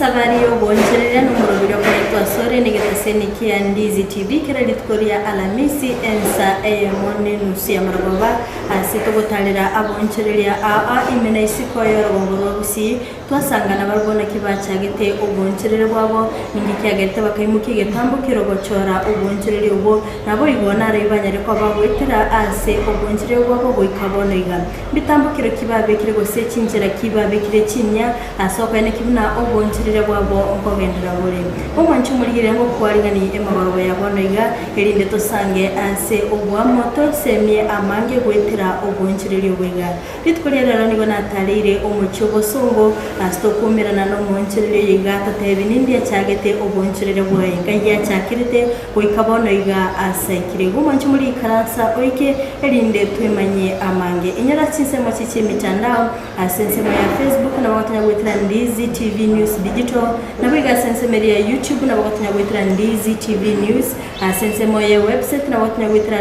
Esabari y'ogoonchoreria nomoroberi okoretwa asore negetaseni kia Ndizi TV kera rituko ria Alamisi ensa eyemo nenusu ya marogoba ase togotarera aboonchoreria aa ime na isiko y'orogongo rwa Gusii Twasangana barabwo naki bachagete oboonchoreria bwabo, ninki kiagerete bakaimokia egetambo ki'ogochora oboonchoreria obwo, naboigo narai banyare koba goetera ase oboonchoreria bwabo goika bono iga. Mbitambo kero ki babekire gose chinchera ki babekire chinyia ase okoenekia buna oboonchoreria bwabo nkogenderera bore. Omwanche omorigereria ngokwariganie emegorogo ya bono iga, erinde tosange ase oboamo tosemie amange goetera oboonchoreria obo iga. Rituko ria rero nigo natareire omochie obosongo, ase tokuumerana nomoonchoreria oyo iga atotebi nindi achagete oboonchoreria bwaye, ngai achakerete goika bono iga asaikire. Igo omwanche more ikaransa oike, erinde twemanyie amange. Inyora ase chinsemo chie chi'emitandao, ase ensemo ya Facebook nabo gotonya goetera Ndizi TV News Digital, naboigo ase ensemo eria ya YouTube nabo gotonya goetera Ndizi TV News, Ase ensemo ye website nabo gotonya goetera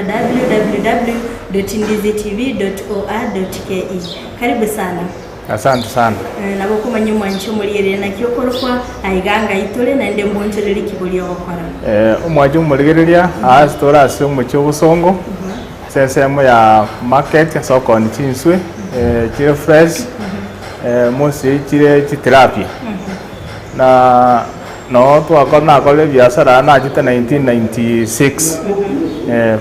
www.ndizitv.or.ke. Karibu sana. Asante sana. Eh, nabo okomanya omwanchi omorigereria naki okorokwa, aiga ngai tore naende mbonchorere ki boria ogokora. Eh, omwanchi omorigereria ase tore ase omochie obosongo ase ensemo ya market ase okooni chinswe eh, chire fresh eh, mostly chire chitilapia na Noo twakora nakorire ebiasara aa nachete 1996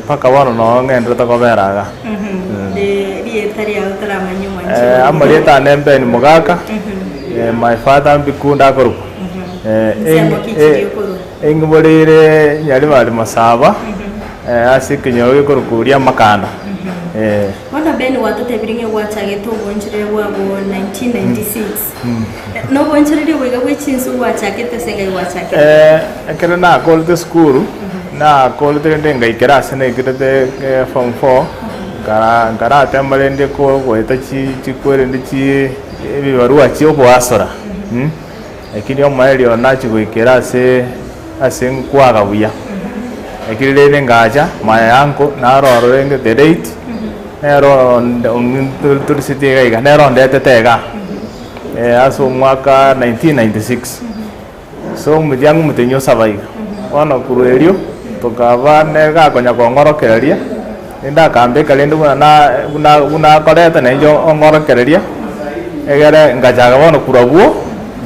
mpaka bono noo ng'enderete kobera iga. Rieta riao toramanye omwanchi Eh, amarieta ane Ben Mogaka, eh, my father Mbikunda akorokwa. Eh, Ensemo ki chiri okorwa? eng'iboreire Nyaribari Masaba, eh, ase ekenyoro gekorokwa Riamakanda. Eh. Bono Ben gwatotebirie ng'a gwachagete obonchoreri bwabo 1996. Nobonchoreria boiga bwe chinsu gwachakete ase engai gwachakete? Eh, ekero nakorete esukuru, nakorete rende ngaikera ase naikerete eh, form four, nkara nkaratema rende ko goeta chi chikwe rende chi ebibarua chia oboasora mh, lakini omoerio nachia goikera ase ase nkwaga buya. Lakini rende ngacha, my uncle naro ororo rende the late. Nere onde ong'intoriseti iga iga, nere ondetete igaa ase omwaka 1996. So omotiangi omotenyi osaba iga. Bono korwa erio, tokaba nere gakonya kong'orokereria, rende akambeka rende buna na buna buna akoreta nainche ong'orokereria, egere ngachaka bono korwa abwo,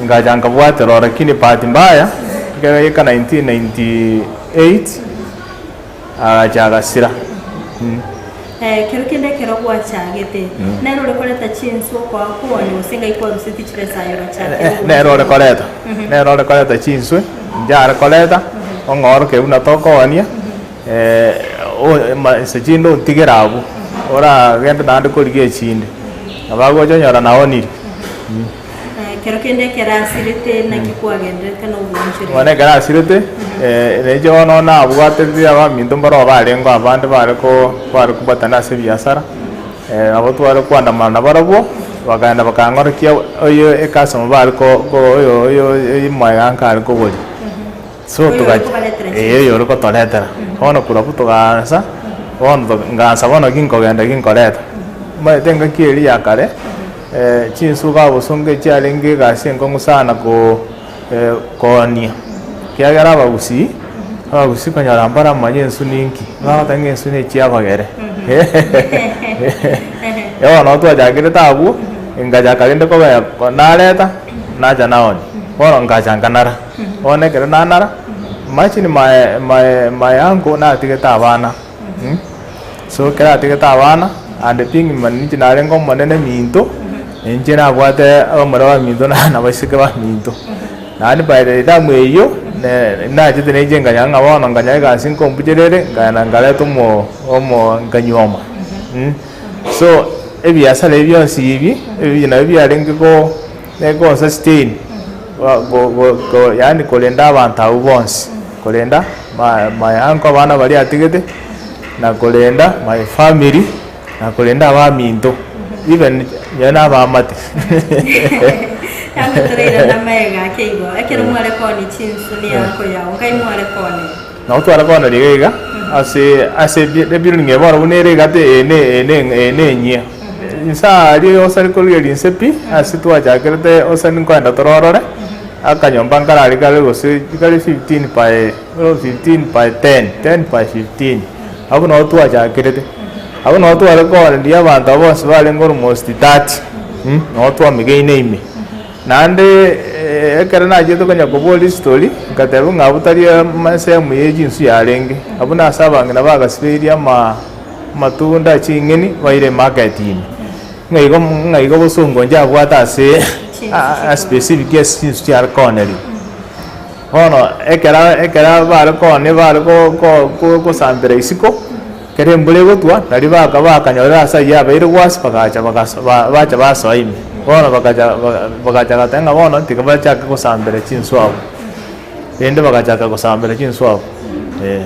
ngacha nkabwatera oro lakini bahati mbaya, ekero yaika 1998. Agacha agasira. Ekero kende ekero gwachagete, nere ore koreta chinswe okoa kwane, gose ngai kwarusetie chibesa aye ogachakera Eh, nere ore koreta, nere ore koreta chinswe, inche are koreta, ong'oroke buna tokoonia, o- ma inse chinde ontigere abwo, oragende naende korigia echinde. Nabo agocha onyora naonire. Ekero kende ekero asirete, naki kwagenderete nobwanchoreri? Bono ekero asirete, nainche bono nabwatete abaminto mbaroo barenge abande bare ko bare kobwatana ase ebiasara, nabo tware koandamana nabarabwo, bakaenda bakang'orokia oyo ecustomer bare ko ko oyo oyo oyo omoeganka are kogoria. So Oyo togacha okobaretera eh oyo ore kotoretera. Bono korwa abwo togaansa, bono to nkaansa bono ginkogenda ginkoreta. Omanyete engaki eria ya kare, chinsu iga obosongo echiarenge egasi enkong'u sana ko koonia, ekiagera abagusii, abagusii konyora mbaramanye ensu ninki, bagoteba ng'a ensu na echiabagere. Bono nabo twachakerete abwo, ngachaka rende koba nareta, nacha naonia, bono ngacha nkanara. Bono ekero nanara, imagine my my my uncle natigete abana mh, so ekero atigete abana and being ninche narenge omonene minto, ninche nabwate abamura baminto na abaiseke baminto. Naende by the time eywo, ne nachete nainche nkanyora ng'a bono nkanyora egasi nkombucherere, nkaenda nkareta omo omo nkanyuoma mh. So ebiasara ebi bionsi ebi, ebi nabio biarenge ko Negosustain, yaani korenda abanto abwo bonsi, korenda my my uncle abana baria atigete, na korenda my family, na korenda abaminto, even nonye na abaamate. Yaani torairane amaega ake igo, ekero mware koonia chinsu ne uncle yao, nkai mware koonia? Nabo tware kooneria iga iga, ase ase ebuilding eye bono buna ere egati eye ne eye ne eye ne enyia. Inse aaria osari korigereria inse pi, ase twachakerete osani nkoenda tororore. akanyomba nkarare kare gose kare 15 by 15 by 10, 10 by 15, abwo nabo twachakerete. Abwo nabo tware koondia abanto abwo bonsi barenge almost 30, nabo twamigaine ime. Naende ekero nachete konya koboria history, nkatebiwa ng'a abwo tari ensemo ye chinsu yarenge, abwo nase abang'ina bagasibeirie ama amatunda, ching'eni, baire emarket ime. Ng'a igo ng'a igo bosongo inche abwate ase a specific ase chinsu chiare koonerigwa. Bono ekero ekero bare koonia bare ko ko ko gosambera isiko, ekero embura egotwa, nario baka bakanyorera ase ayio abeire gwasi bagacha bagaso ba bacha basoa ime. Bono bagacha baga bagacha goteba ng'a bono tiga bachake gosambera chinsu abwo, rende bagachaka gosambera chinsu abwo, eh.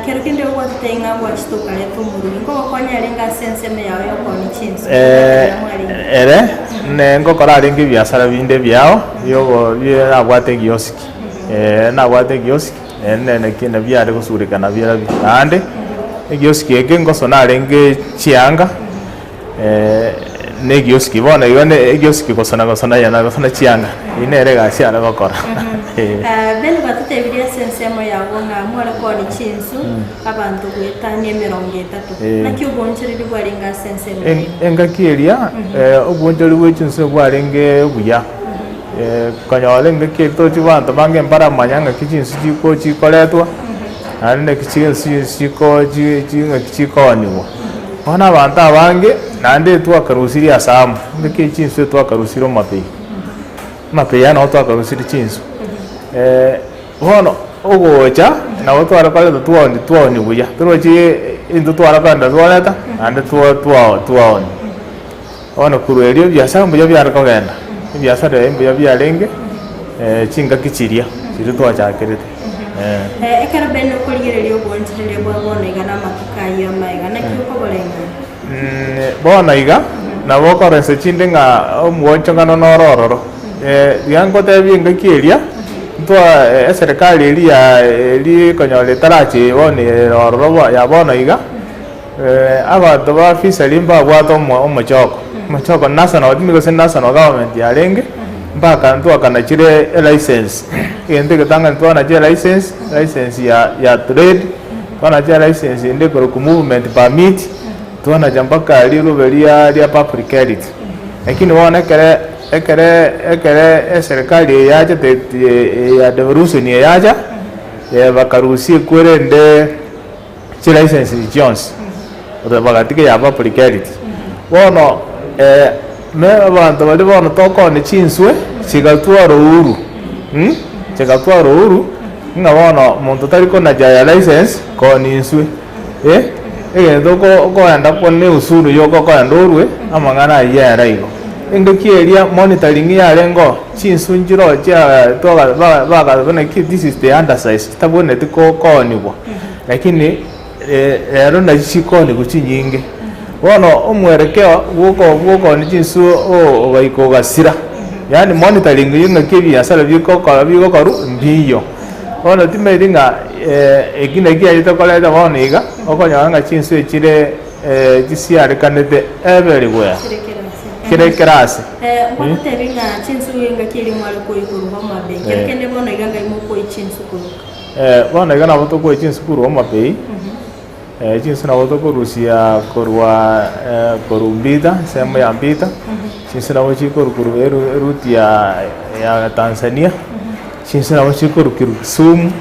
Kero kende ogwatete ng'a gwachete okareta omorugi, nkogokonya arenge ase ensemo yao y'okoonia chinsu, kobwaterera mwarenge. Ere ne ngokora arenge ebiasara binde ebiao biogo bie nabwate egiosiki, nabwate egiosiki naende naki nabiare gosureka nabirabio. Naende egiosiki eke ngosona arenge chianga na egiosiki bono igo ne egiosiki gosona gosona ya nagosona chianga, eyio nere egasi yare gokora eh. Ben gwatotebirie ase ensemo yago ng'a mware koonia chinsu abanto goetania emerongo etato. Naki obonchereri bwarenge ase ensemo En- yaino? Engaki eria obonchori bwe chinsu bwarenge buya, konyora engaki eria tochi abanto bange mbaramanya ng'aki chinsu chiko chikoretwa, naende naki chinsu chiko chi chi ng'aki chikooniwa. Bono abanto abange naende etwakarusirie ase amo, engaki chinsu etwakarusirie omapei, amapei aya nabo twakarusirie chinsu. Bono ogocha nabo tware koreta twaoni twaoni buya, torochi intwe tware kogenda twareta naende twa twa twaoni. Bono korwa erio ebiasara mbuya biare kogenda, ebiasara ebi mbuya biarenge chingaki chiria, chiria twachakerete. Ekero bene okorigereria obwanchereria bwa bono iga na amatuko ayio amaiga, naki okoboreng'ana? Bono iga, nabo okorora inse chinde ng'a omwochogano noro ororo. Rigia ngotebie engaki eria, ntwa eserekari eria ya eria ekonyora etarache bono ere ororo bo ya bono iga, Abanto ba fishery mbabwate omo omochoko, omochoko national tindi gose national government yarenge, mpaka ntwakanachire elicense, egento egetang'ani twanachire elicense, license ya ya trade, twanachire license ende ekorokwa movement permit, twanacha mpaka rirobe ria ria public health. Lakini bono ekere ekere ekere eserikari eye yachete eye ya devolution eye yacha, bakarusia ekwerende. Chilicense echi chionsi, bagatiga eya public health. Bono me abanto baria bono tokooni chinswe, chigatwara uhuru chigatwara uhuru, ng'a bono monto tari konacha ya license kooni inswe, egento oko okoenda kwane usuru yoka okoenda orwe, amang'ana ayio ere igo. Engaki eria monitoring yarenge oo, chinsu nchiroo chia twaga ba baga naki this is the undersize, chitabwenereti ko koonigwa. Lakini rero nachi chikoonigwa chinyinge. Bono omwerekeo bwoko bwokoonia chinsu oo ogaika ogasira, yaani monitoring ya ng'aki ebiasara bikokora bigokorwa mbiyo. Bono timanyeti ng'a eki naki kiachete koreta bono iga, okonyora ng'a chinsu echire chisiarekanete everywhere, kera ekerasi. Ngogotebi ng'a chinsu engaki eria mware koikorwa Homa Bay, kero kende bono iga ngai mokoi chinsu korwa. Bono iga nabo tokoa chinsu korwa Homa Bay, chinsu nabo tokorusia korwa korwa Mbita, ensemo ya Mbita, chinsu nabo chikorwa korwa eru eruti ya ya Tanzania, chinsu nabo chikorwa korwa Kisumu,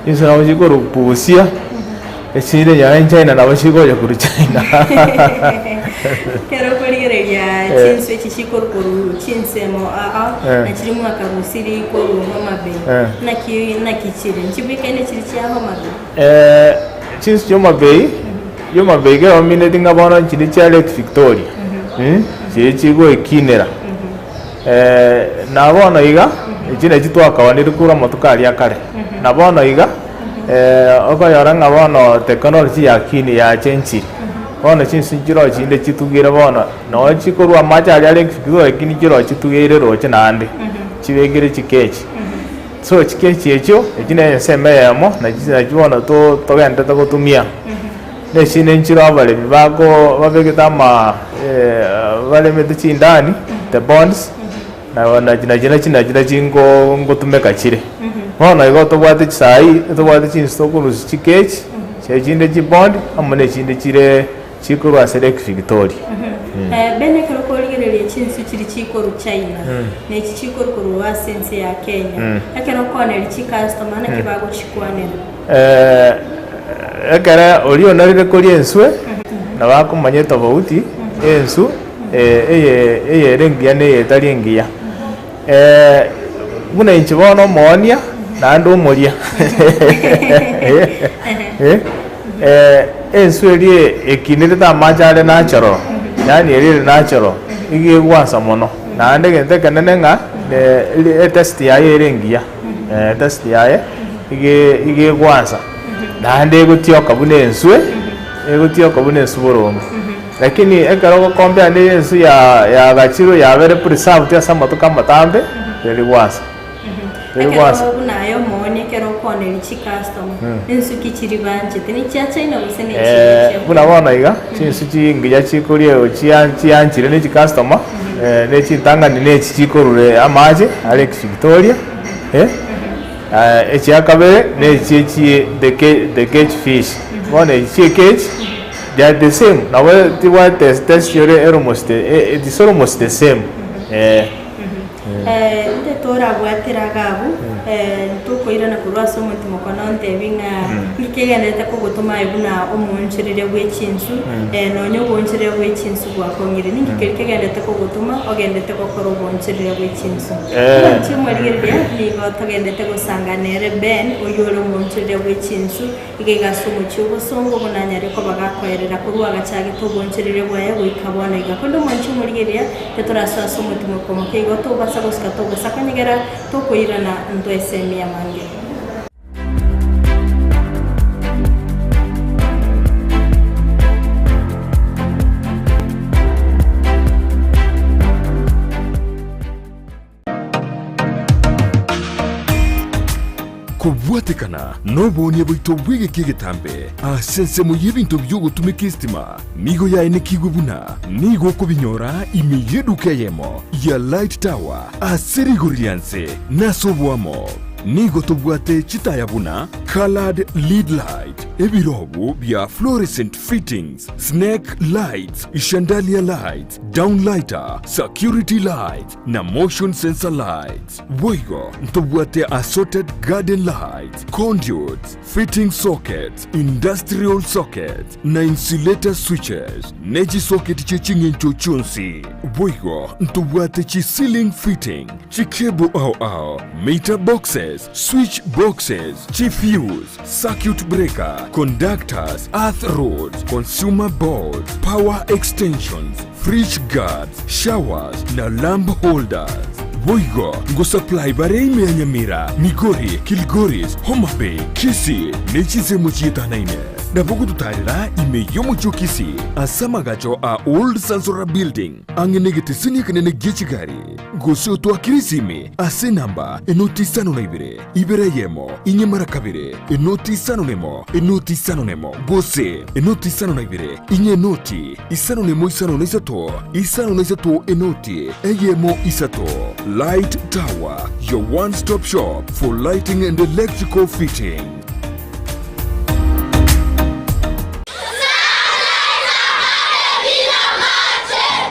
chinsu nabo chikorwa Busia. Echinde nyaye China nabo chigocha korwa China. Ekero okorigereria chinsu echi chikorwa korwa chinsemo aa na chiria mwakarusiri korwa Homa Bay, naki naki chire? Nchibuikaine chiri chia Homa Bay? Chinsu chia Homa Bay, Homa Bay ekero omineti ng'a bono nchiria chia Lake Victoria, chiria chigoekinera. Na bono iga, echi nachi twakaonire korwa amatuko aria akare. Na bono iga, okonyora ng'a bono technology yakini yachenchire, bono chinsu nchiroo chinde chitugire bono, nonye chikorwa amache aria are lakini nchiroo chitugeire roche naende, chibekire chikeji. So chikeji echio, echio na ensemo eyemo, nachi nachi bono to togenderete gotumia. Na echinde nchiroo abaremi bako babegete ama baremete chindani, the bonds. Nabo nachi nachi nachi nachi nachi nko nkotumeka chire. Bono igo tobwate chisai, tobwate chinsu tokorusia chikechi, chiria chinde chibond, amo na echinde chire chikorwa ase Lake Victoria. Ben ekero okorigereria chinsu chiria chikorwa China, na echi chikorwa korwa ase ense ya Kenya, ekero okooneria chicustomer naki bagochikwanera? Ekere oria onarire koria enswe, nabo akomanya etofauti ya ensu eye eyere engiya na eye etari engiya. Buna inche bono omoonia naende omoria enswe eria ekinerete amache are natural, yaani eria ere natural, iga egwansa mono. Naende egento ekenene ng'a etest yaye ere engiya, etest yaye iga iga egwansa, naende egotioka buna enswe, egotioka buna enswe boronge. Lakini ekero ogokompea na ensu ya yagachirwe yabere preserved ase amatuko amatambe, teri gwansa. Teri gwansa. Ekero buna aye omoonia ekero okooneria chicustomer, ensu ki chiria banchete? Ne chia China gose ne chiria chia Buna bono iga, chinsu chingiya chikoria chia chianchire ne chicustomer, ne chintang'ani ne echi chikorure amache are Lake Victoria, echia kabere ne echi echi the the cage fish. Bono echi chie cage. They are the same nabo tibwate test ore almost it is almost the same eh. Intwe torabwatera iga abwo, ntokoirana korwa ase omotima okone ontebi ng'a nki kegenderete kogotoma aye buna omoonchoreria bwe chinsu, nonya oboonchoreria bwe chinsu bwakong'ire. Ninki keria kegenderete kogotoma ogenderete gokora oboonchoreria bwe chinsu? Inche omorigereria nigo togenderete gosanga nere Ben, oyio ore omoonchoreria bwe chinsu. Iga iga ase omochie obosongo buna anyare koba gakoerera korwa agachagete obonchoreria bwaye goika bono iga. Korende omwanchi omorigereria, titorasoa ase omotimoko omoke igo tobasa gosuka tobasa konyegera, tokoirana ntwesemia mange. Kobwatekana noboonia bwaito bw'egeka egetambe ase ensemo y'ebinto bi'ogotumeka esitima nigo yaenekigwe buna nigo okobinyora ime y'eduka eyemo ya Light Tower ase rigori ria nse na ase oboamo. Nigo tobwate chitaya buna coloured lead light, ebirobu bia fluorescent fittings, snake lights, chandelier lights, downlighter, security lights, na motion sensor lights. Boigo ntobwate assorted garden lights, conduits, fitting sockets, industrial sockets, na insulator switches, ne chisocket chie ching'encho chionsi. Boigo ntobwate chi ceiling fitting, chicable ao ao, meter boxes, switch boxes, chifuse, circuit breaker, conductors, earth rods, consumer boards, power extensions, fridge guards, showers na lamp holders. Boigo ngosupply bare ime ya Nyamira, Migori, Kilgoris, Homa Bay, Kisii ne chinsemo chietanaine. Nabo gototarera ime y'omochie o Kisii ase amagacho a Old Sansora Building ang'e negeteseni ekenene gie chigari. Gose otwakere esimi ase enamba enoti isano na ibere, ibere eyemo, inye mara kabere, enoti isano nemo, enoti isano nemo, gose enoti isano na ibere, inye enoti isano nemo isano na isato, isano na isato enoti eyemo isato. Light Tower, your one stop shop for lighting and electrical fitting.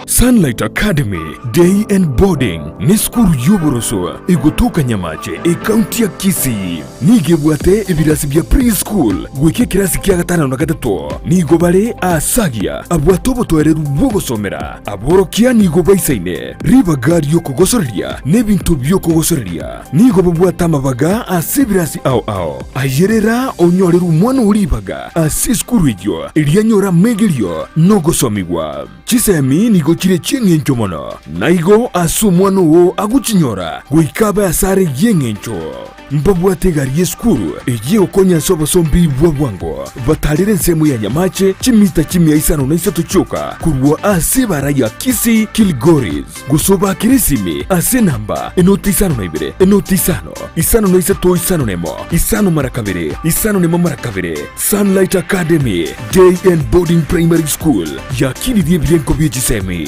Sunlight Academy Day and Boarding nesukuru y'oboroso egotoka Nyamache, ekaunti ya Kisii. Nigo ebwate ebirasi bia pre-school goika ekerasi kia gatano na gatato. Nigo bare aasagia abwate obotoereru bw'ogosomera. Aborokia nigo baisaine ribaga ri'okogosoreria na ebinto bi'okogosoreria. Nigo babwate amabaga ase ebirasi ao ao. Ayerera onyorere omwana oo ribaga ase esukuru eyio, erio anyore amegerio na ogosomigwa. Chisemi nigo chire chi'engencho mono, na igo ase omwana oo agochinyora goika abe asare y'engencho. Mbabwate egari y'esukuru eyio egokonya ase obosombi bwa bwango, batarere ensemo ya Nyamache chimita chimia isano na isato chioka korwa ase ebara ya Kisii Kilgoris, gose obakere esimi ase enamba enoti isano na ibere, enoti isano, isano na isato isano na emo, isano mara kabere, isano na emo mara kabere. Sunlight Academy Day and Boarding Primary School yakinirie ebirengo bie chisemi.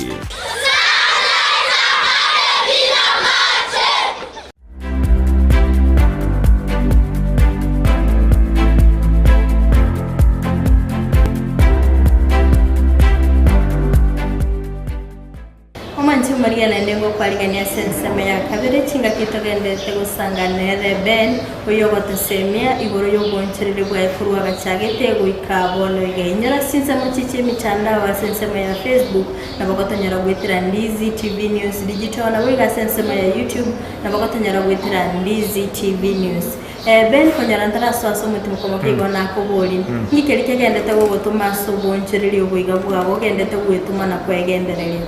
togokwarigania ase ensemo ya kabere, chingaki togenderete gosanga nere Ben, oyogotosemia igoro y'obonchereri bwaye korwa agachagete goika bono iga. Inyora ase chinsemo chie chi'emitandao ase ensemo ya Facebook, nabo gotonyora goetera Ndizi TV News Digital, naboigo ase ensemo ya YouTube, nabo gotonyora goetera Ndizi TV News. Ee, Ben, konyora ntarasoa ase omotimoko moke igo nakoborie, Inki keria kegendete gogotoma ase obonchoreria oboiga bwao, ogendete gwetoma na kwegendereria?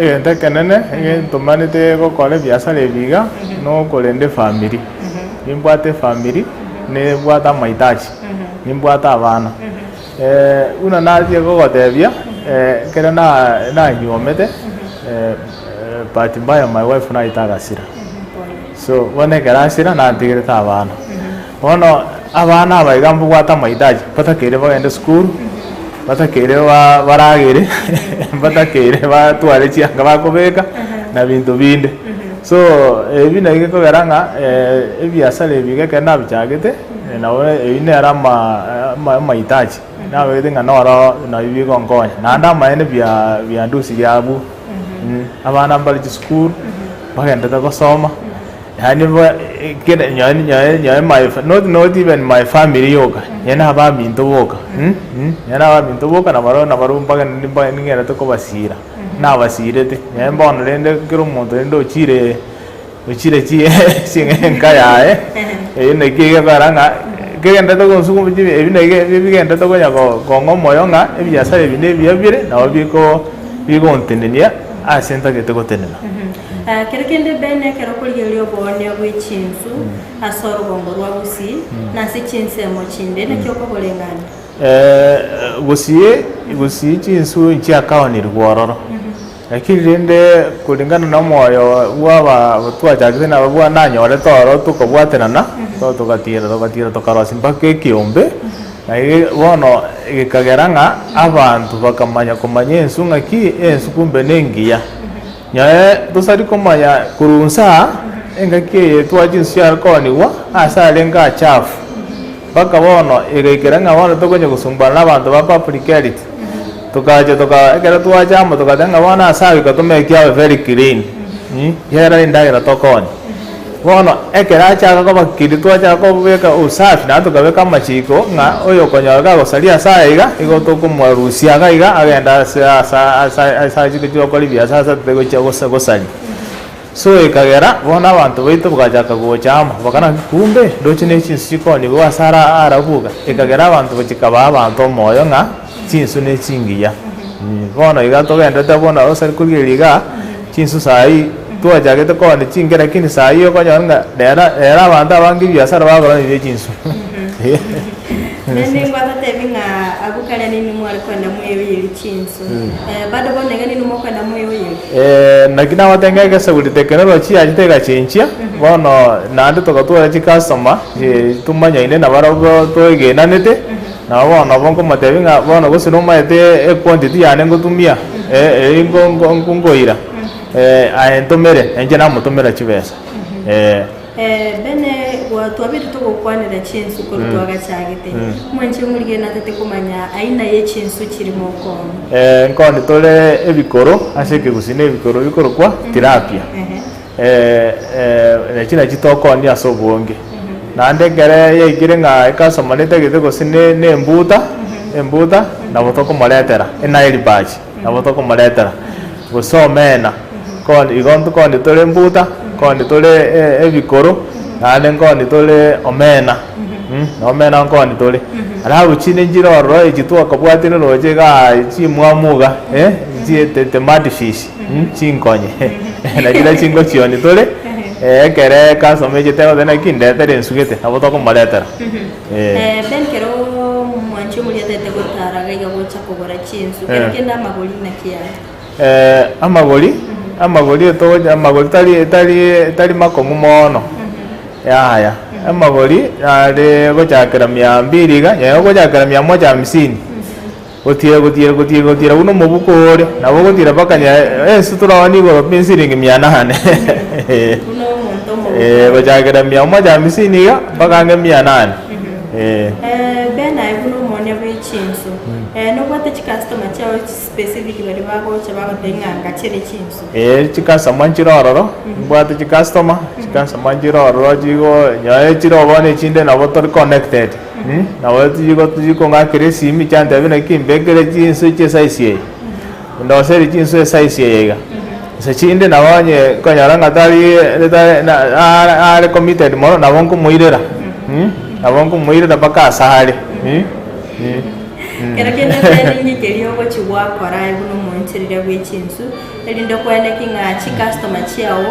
Egento ekenene egentomanete gokora ebiasara ebi iga, nokorenda efamiri. Nimbwate efamiri, nimbwate amahitaji, nimbwate abana. Buna naachia kogotebia, ekero na nanyuomete, bahati mbaya my wife naete agasira. So, bono ekero asira nantigerete abana. Bono abana aba iga mbabwate amahitaji, mbatakeire bagende esukuru, mbatakeire ba baragere, mbatakeire batware chianga bakobeka, na binto binde. So, ebi nabio gekogera ng'a ebiasara ebi iga ekero nabichagete, nabo ebi nere ama ama amahitaji, nabegete ng'a noro nabio bigonkonya. Naende amaene bia biandusirie abwo, abana mbare chisukuru. Bagenderete gosoma, yaani ba kera nonye nonye nonye my fa not not even my family yoka, nonye na abaminto boka nonye na abaminto boka nabarobwo nabarobwo mbagende mba ning'erete kobasira, nabasirete, nonye bono rende kera omonto rende ochire ochire chi ching'enka yaye, eywo naki egekora ng'a kegenderete gonsukuma chibi ebi naki ebigenderete konya ko kong'a omoyo ng'a ebiasara ebi na ebiya bire nabo biko bigontenenia ase ntagete gotenena. Kero kende bene ekero okorigereria oboonia bwe chinsu ase orogongo rwa Gusii na ase chinsemo chinde, naki okoboreng'ania? Gusii, Gusii chinsu nchiakaonirwe ororo, lakini rende kulingana na omoyo bwa aba twachakete nabo bwa nanyorete ororo tokabwaterana, to togatiira togatiira tokarosia mpaka ekiombe, na bono gekagera ng'a abanto bakamanya komanya ensu ng'aki ensu kumbe nengiya. Nyaye tosari komanya korwa inse aa, engaki eye twa chinsu chiare koonigwa aase arenge achafu, mpaka bono egaikera ng'a bono tokonya gosumbana nabanto ba public health, tokacha toka ekero twacha amo togateba ng'a bono ase aa goika tomeke abe very clean, ekiagera endagera tokoonia. Bono ekero achaka koba clean twachaka kobeka usafi naende tokabeka amachiko ng'a oyokonyora kagosaria ase aya iga, igo tokomorusia iga iga agende ase ase ase ase achike gokora ebiasara ase atete gochia gosa gosaria. So ekagera bono abanto baito bagachaka gocha amo, bakana ng'a kumbe ndoche ne chinsu chikoonigwa ase ara arabu iga, ekagera abanto chikabaa abanto omoyo ng'a chinsu ne chingiya. Bono iga togenderete bono ase korigereria igaa. Chinsu saii twachagete koonia chinke lakini saii okonyora ng'a rero rero abanto abange ebiasara bagokora nibia chinsu. Naende ngwatotebi ng'a abwo kare ninwe mware kogenda mweoyerie chinsu. Bado bono iga ninwe mokogenda mweoyerie? Naki nagotebi ng'a egeseguri technology yachete egachenchia, bono naende togatwara chicustomer tomanyaine nabarobwo toegenanete, nabo bono nabo nkomotebia ng'a bono gose nomaete equantity yane ngotumia, eri ngo- ngo- ngo- ngoira, aye ntomere, na inche namotomera chibesa, eh. Bene twabeire togokwanera chinsu korwa twagachagete, mwanche omorigeri natete komanya aina ye chinsu chiri mokoona. Nkooni tore ebikoro ase ekegusii na ebikoro bikorokwa tilapia. Echi nachio tokoonia ase obonge. Naende ekero yaikire ng'a ecustomer netagete gose ne ne embuta, embuta nabo tokomoretera, enairi batch nabo tokomoretera, gose omena, koni igo nkooni tore embuta, nkooni tore ebikoro, naende nkooni tore omena, na omena nkooni tore. Alafu chinde nchire ororo echi twakabwatire roche igaa chimwamu iga, chiete the mud fish. Chinkonye, na chiria chingochioni tore, ekere ecustomer echete egoteba naki ndetere ensugete, nabo tokomoretera. Eh. Ben kero omwanchi omoria atagete gotara iga iga gocha kogora chinsu, kero kende amagori naki are? Amagori, amagori etogocha amagori tari tari tari makong'u moono, yaya, amagori are gochakera mia mbiri iga, nyaye ogochakera mia moja hamsini. Gotiira, gotiira, gotiira, gotiira buna omobuko ore, nabo ogotiira mpaka nya ense toraone igoro pi nsiringi mia nane. Buna omonto omobuko. Eh, gochakera mia moja hamsini iga mpaka ang'e mia nane. Eh. Ben aye buna omoonia bwe chinsu, nobwate chicustomer chiao specific baria bagocha bagotebia ng'a ngachere chinsu? Ee, chicustomer nchire ororo, nimbwate chicustomer, chicustomer nchire ororo chigo nyoe chire bono echinde nabo tori connected, nabo chigo chikong'akera esimi chiantebia naki mbekere chinsu chia esize eye, ndoserie chinsu esize eye iga. Gose chinde nabo onye nkonyora ng'a tari tari na are are committed mono nabo nkomoirera, nabo nkomoirera mpaka ase are. Kero kende oterengi keria ogochia gwakora aye buna omoonchoreria bwe chinsu, erinde kweneki ng'a chicustomer chiao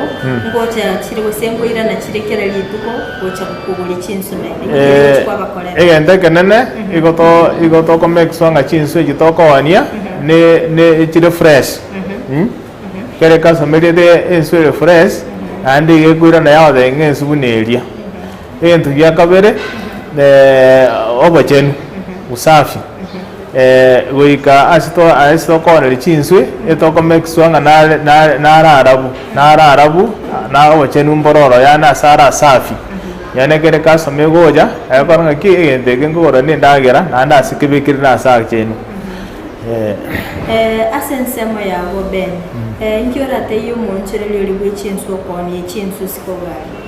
ngocha chire gose nkoirana chire kera rituko gocha kogoria chinsu naende. Inki keria ogochia kwabakorera? Egento ekenene igo to igo toko make sure ng'a chinsu echi tokoonia ne ne chire fresh. Kera customer eriete ensu ere fresh naende iga ekoirana yagotebia ng'a ensu buna eria. Egento gia kabere, obochenu, usafi, goika ase to ase tokooneria chinswe, etoko make sure ng'a nare nare nare arabu, nare arabu, na obochenu mboro ororo yaani ase are asafi. Yaani ekere customer egocha, ekora ng'aki egento eke nkogora na endagera naende ase kebekire na ase achenu. Ase ensemo yabo Ben, inki oratebie omoonchoreria oria bwe chinswe okoonia chinswe isiko bware?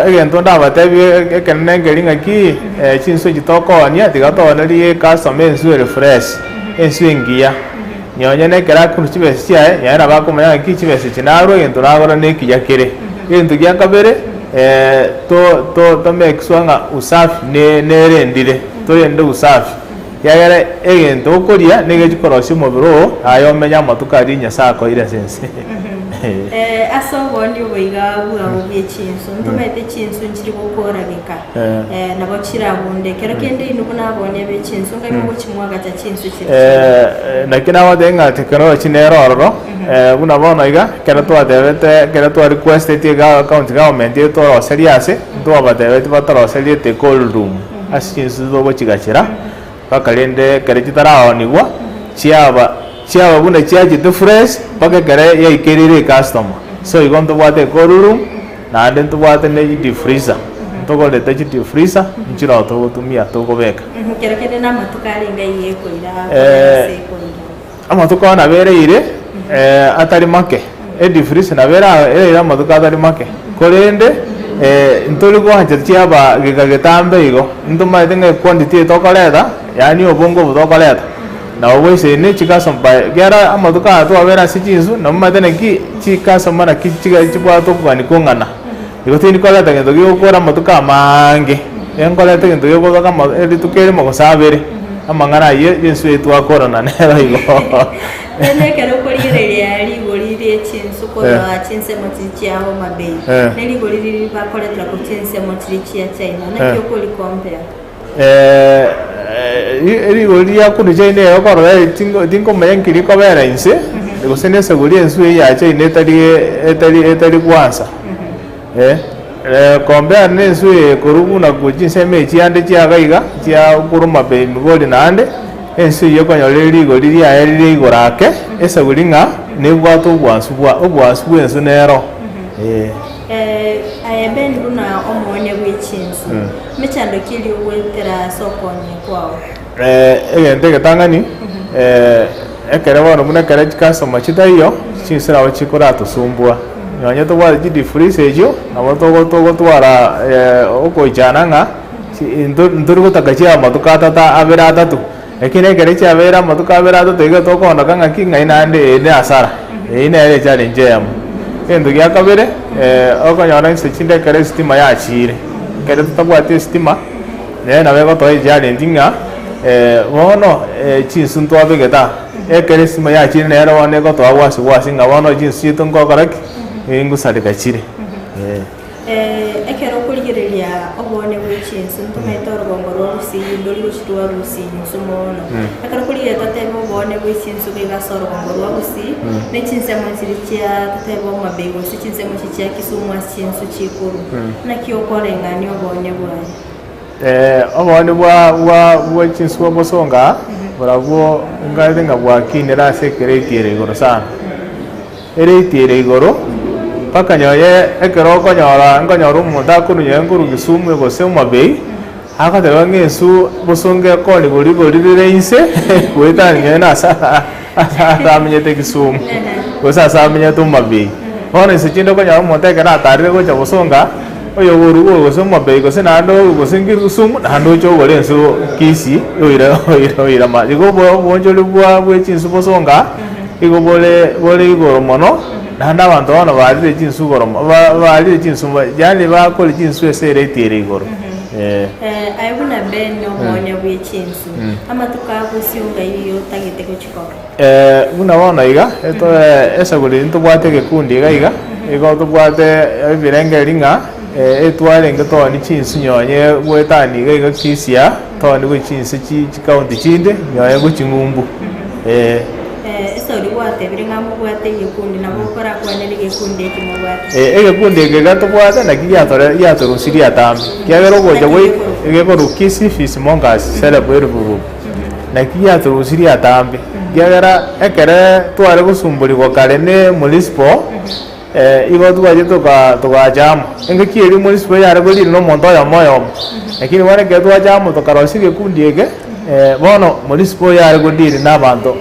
Egento ndabatebie ekenene nkeri ng'aki, chinswe echi tokoonia tiga toonerie ecustomer enswe ere fresh, enswe engiya. Nonye na ekero akorwa chibesa chiaye, nonye nabo akomanya ng'aki chibesa echi narwa egento nagora na ekiya kere. Egento gia kabere, to to to make sure ng'a usafi ne nerendire, torende usafi, ekiagera egento okoria nigo chikorosia omobere oo, aye omenye amatuko aria Nyasaye akoeire ase ense. Ase obondi obo iga bwabo bwe chinsu, ntomaete chinsu nchiri gokorageka, nabo chirabunde. Ekero kende inwe buna abonia be chinsu, ngai mogochimwagacha chinsu chiria chiaino. Naki nagotebia ng'a technology nere ororo, buna bono iga, ekero twatebete ekero twa requestetie iga county government etoroserie ase, ntwabatebetie batoroserie the cold room ase chinsu togochigachera. Mpaka rende ekero chitaraonigwa, chiaba chiaba buna chiachete fresh mpaka ekero yaikereire ecustomer. So igo ntobwate ecold room, naende ntobwate ne deep freezer, ntogorete chideep freezer, nchiroo togotumia tokobeka. Kero kende namatuko arenge aiga ekoira korwa ase ekoira. Amatuko ao nabo ereire atari make, edeep freezer nabo ereire amatuko atari make, korende ntori goancha chiaba geka getambe igo, ntomaete ng'a equantity eye tokoreta, yaani obonge obo tokoreta, nabo boisaine chikasomba ekiagera amatuko aya twabere ase chinsu, nabo omanyete naki chikasoma naki chiga chibwate okogania kong'ana. Igo tindi koreta gento gegokora amatuko amaange, enkoreta egento gegotoka ama rituko erimo gose abere, amang'ana ayio Yeso oye twakorana nere igo. Rende ekero okorigereria rigori rie chinsu korwa chinsemo chiria chia Homa Bay, ne rigori riria bakoretera korwa chinsemo chiria chia China, naki okori compare? Rigori ria korwa China eye okorora tingo tinkomanya nki rikobera inse, gose na eseguri ensu eyio ya China etari etari etari gwansa. Compare na ensu eye korwa buna korwa chinsemo echi chiande chia iga iga, chia korwa Mabei Migori naende, ensu eyio okonyora rire rigori riaye rire igoro ake, eseguri ng'a nebwate obwansu bwa obwansu bwa ensu nero. Aye Ben buna omoonia bwe chinsu, mechando ki eria ogoetera ase okoonia kwao? Egento egetang'ani, ekero bono buna ekero chikasoma chitaiyo, chinsu nabo chikoratosumbua. Nonye tobwate chidifreeze echio, nabo togo togotwara okoichana ng'a chi nto ntori gotaka chia amatuko atato abere atato, lakini ekero chiabeire amatuko abere atato iga tokoondoka ng'aki ng'ai naende eye ne hasara, eyio nere echallenge eyemo. Egento gia kabere, okonyora inse chinde ekero esitima yachiire, ekero totabwati esitima, nere nabo egotoa echallenge ng'a bono chinsu ntwabegete aa, ekero esitima yachiire nere bono egotoa wasi wasi ng'a bono chinsu chiaito nkokora ki? Ngosareka chire. Ekero okorigereria obone bwe chinsu, ntomaete orogongo rwa Gusii ndori gochia rwa Gusii insu mono. Ekero okorigereria totebe obone bwe chinsu iga ase orogongo rwa Gusii, ne chinsemo chiria chia totebe Homa Bay gose chinsemo chiria chia Kisumu ase chinsu chikorwa. Naki okoreng'ania obone bwaye? Obone bwa bwa bwa chinsu bwa bosongo aa, barabwo nkarete ng'a bwakinire ase ekereti ere igoro sana. Ereti ere igoro, mpaka nyoye ekero okonyora nkonyora omonto akorwa nyoye nkorwa Kisumu gose Homa Bay, Agoteba ng'a ensu bosongo ekonigwa rigori rire inse goetania nonye na ase ase amenyete Kisumu gose ase amenyete Homa Bay. Bono inse chinde okonyora omonto ekero atarire gocha bosonga, oyokorwa gose Homa Bay gose naende gose Kisumu naende oche ogore ensu Kisii oire oire oire amache. Igo oboonchori bwa bwe chinsu bosonga igo bore bore igoro mono. Naende abanto bono barire chinsu igoro mo, ba- barire chinsu mba, yaani bakore chinsu ase erate ere igoro. Eh. Eh, aye buna Ben omoonia bwe chinsu, amatuko a bosio ngai otagete gochikora? Eh, buna bono iga, eto eseguri eri ntobwate egekundi iga iga, igo tobwate ebirengererio ng'a etwarenge tooni chinsu nonye goetania iga iga Kisii aa, tooni gochia chinse chi chikaunti chinde, nonye gochia ng'umbu, eh. Ase oria gwatebire ng'a mobwate egekundi, nabo okorakwanere egekundi eke mobwate. Egekundi eke iga tobwate naki giatore giatorusirie atambe, ekiagera ogocha Naki gwa gekorokwa? egekorokwa Kisii Fish Mongers Self Help Group, naki giatorusirie atambe, ekiagera ekere tware gosumborigwa kare ne municipal, igo twacha toka togacha amo, engaki eria municipal yare korina na omonto oyomo oyomo, lakini bono ekero twacha amo tokarosia egekundi eke, bono municipal yare godeal na abanto.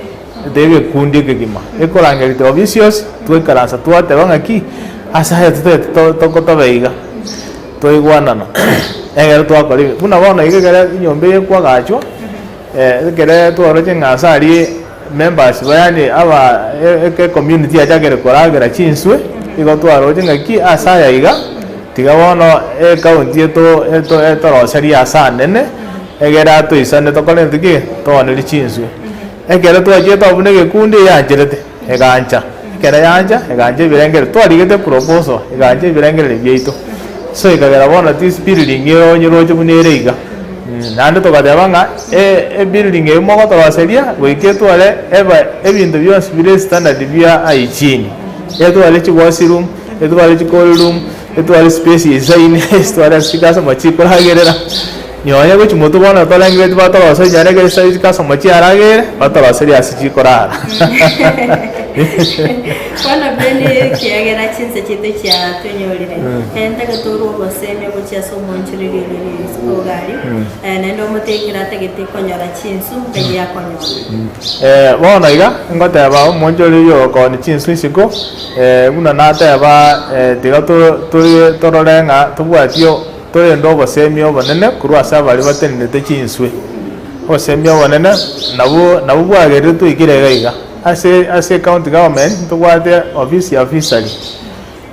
Ete egekundi ekegima ekorangeria officials twaikaransa twateba ng'aki ase aya totagete to- togotoba iga, twaigwanana ekero twakora ebi. Buna bono iga ekere enyomba eye ekwagachwa, ekere twaroche ng'a ase aria members ba yaani aba e- eke ecommunity yachakire koragera chinswe, igo twaroche ng'aki ase aya iga, tiga bono ecounty eto eto etoroserie ase anene, egere atoisane tokore gento ki? Toonerie chinswe. Ekero twachiete abwo buna egekundi eyancherete, egancha. Ekero yancha, egancha ebirengererio. Twarigete proposal, egancha ebirengererio biaito. So ekagera bono this building ere onye roche buna ere iga. Naende togateba ng'a ebuilding eywo mogotoroseria, goika etware eba ebinto bionsi bire standard bia hygiene. Etware chiwash room, etware chicold room, etware space design, etware ase chikasoma chikoragerera. Nonya gochia motwe bono torengereti batoroserie nonya ekero chisani chikasoma chiaragere, batoroserie ase chikorara. Bono Ben ekiagera chinsa chiaito chiatonyorire, ntagete orwe obosemia gochia ase omoonchoreria oria ore isiko iga aria, naende omotebie ekero atagete konyora chinsu nkai akonyora. Bono iga, ngoteba omoonchoreria ogokonia chinsu isiko, buna nateba tiga to- torore ng'a tobwati Torende obosemia obonene korwa ase abaria batenenete chinswe. Obosemia obonene nabwo nabwo bwagerire toikire iga iga. Ase ase ecounty government ntobwate ofisi ya fishery,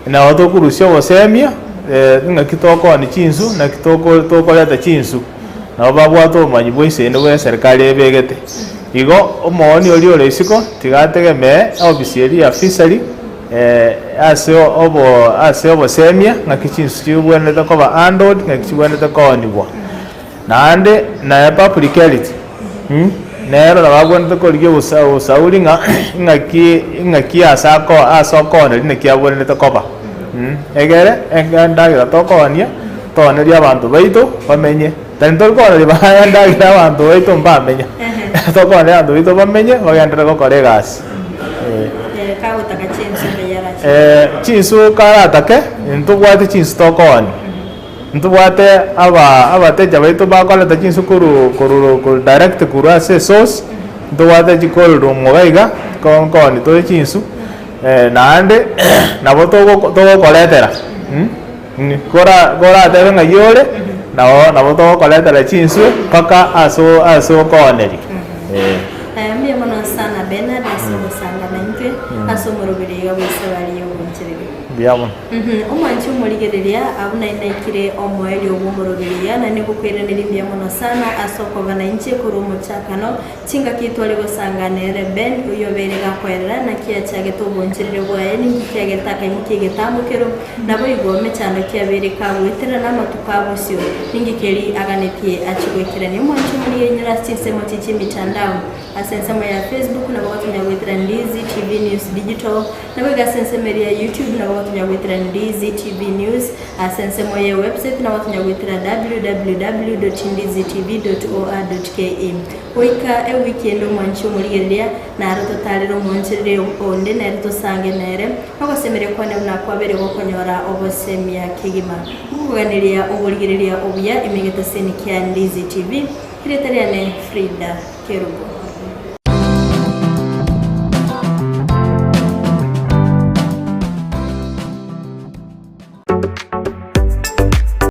nabo tokorusia obosemia ng'aki tokoonia chinsu, naki toko tokoreta chinsu. Nabo babwate obomanyi bwa isende bwa eserikari ebegete. Igo omoonia oria ore isiko tiga ategemee ofisi eria ya fishery. Ase obo ase obosemia ng'aki chinsu chibwenerete koba handled, ng'aki chibwenerete koonigwa. Naende naye public health nero nabo abwenerete korigia obosa obosauri ng'a ng'aki ng'aki ase ako ase okooneria naki abwenerete koba egere endagera tokoonia, toonerie abanto baito bamenye. Tari ntori kooneria ba endagera abanto baito mbamenya, tokooneria abanto baito bamenye bagenderere gokora egasi. Kagotaka chinsu mbuya arache. Chinsu karatake, ntobwate chinsu tokoonia. Ntobwate aba abateja baito bakoreta chinsu korwa korwa korwa direct korwa ase esource, ntobwate chicold room iga iga, nkoonia tore chinsu, naende nabo togoko togokoretera. Kora koratebe ng'ai ore, nabo nabo togokoretera chinswe mpaka ase ase okooneria. Eh. Aya mbuya mono sana Bernard ase ogosanga naintwe ase omoroberi iga bw'esabari y'ogoonchereria. Mbuya mono. Omwanchi omorigereria, abwo naye naikire omoerio bw'omoroberi iga, na nigokoiraneria mbuya mono sana ase okoba nainche korwa omochakano. Chingaki tware gosanga nere Ben, oyio obeire gakoerera, naki achagete oboonchoreria bwaye, ninki kiagerete akaimokia egetamokero, naboigo mechando kiabeire kagoetera namatuko a bosio, ninki keri aganetie achie goikerania. Omwancho omorigereria inyore ase chinsemo chie chi'emitandao, ase ensemo ya Facebook nabo gotonya goetera Ndizi TV News Digital, naboigo ase ensemo eria ya YouTube nabo. tonya goetera Ndizi TV News ase ensemo ye website nabo tonya goetera www.ndizitv.or.ke. Goika ewiki ende omwanchi omorigereria naro totarere omoonchereri onde nere tosange nere nogosemeria kwane buna kwabere gokonyora obosemia kegima. Nkokoganeria oborigereria obuya ime egetaseni kia Ndizi TV, erieta riane Frida Kerubo.